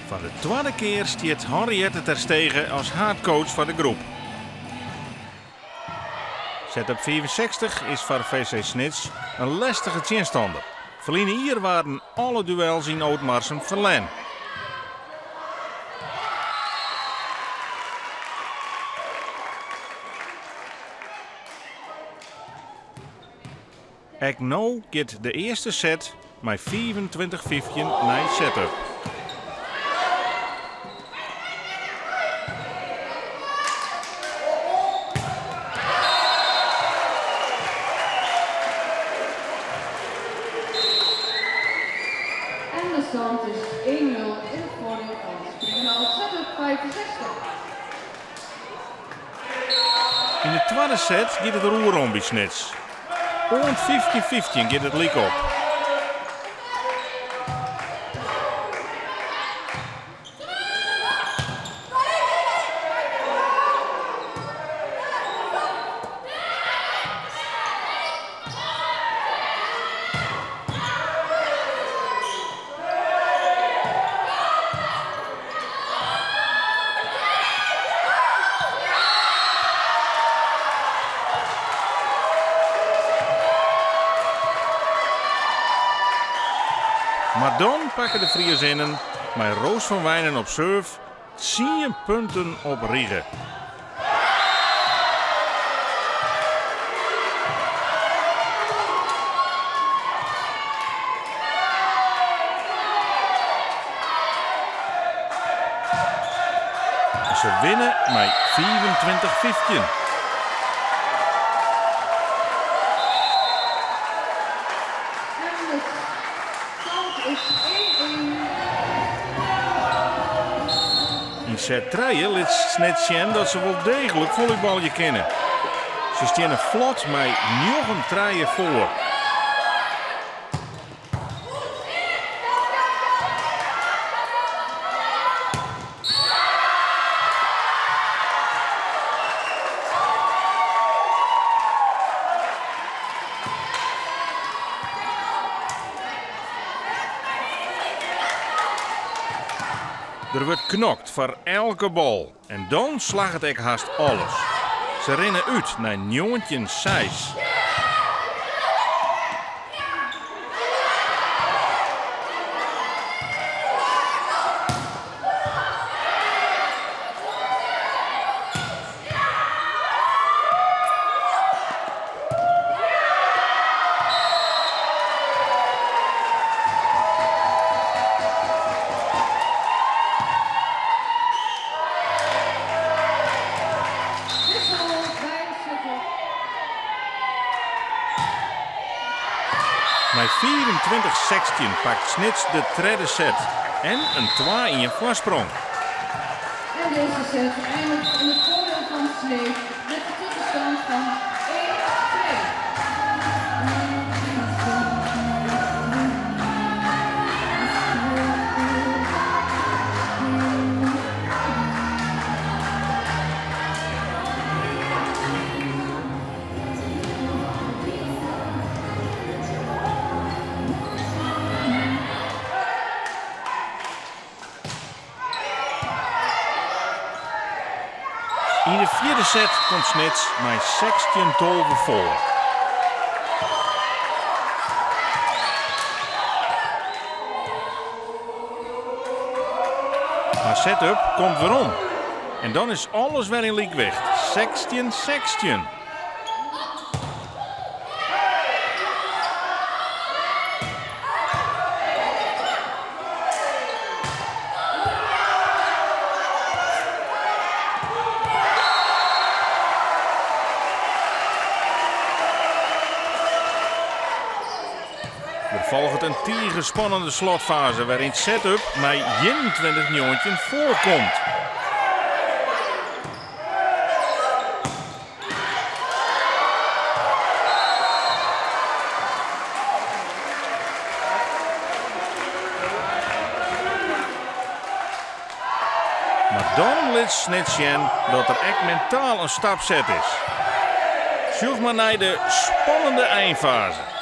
Foar de twadde kear stiet Henriette ter Stege as haadcoach foar de groep. Setup 65 is foar VC Snits in lestige tsjinstanner. Ferline jier waarden alle duels yn Ootmarsum ferlern. Ek no giet de earste set mei 25-15 nei Setup. En de stand is 1-0 in het voordeel van Springendal Setup 65. Yn de twadde set giet it roer om by Snits. Oant 15-15 giet it lyk op. Mar dan pakke de Friezinnen mei Roos van Wijnen op serve tsien punten op rige. Se winne mei 25-15. En de stand is 1-1. Yn set trije lit Snits sjen dat se wol deeglik follybalje kinne. Se steane flot mei 9-3 foar. Der wurdt knokt foar elke bal en dan slagget ek hast alles. Se rinne út nei 19-6. Wissel bij Setup. Mei 25-16 pakt Snits de tredde set en in 2-1 foarsprong. En deze set eindigt in het voordeel van Sneek met de tussenstand van 1-2. Yn de fjirde set komt Snits mei 16-12 foar. Mar Setup komt werom. En dan is alles wer yn lykwicht. 16-16. Der folget in tige spannende slotfaze wêryn't Setup mei 21-19 foarkomt. Mar dan lit Snits sjen dat der ek mentaal in stap set is. Sjoch mar nei de spannende einfaze.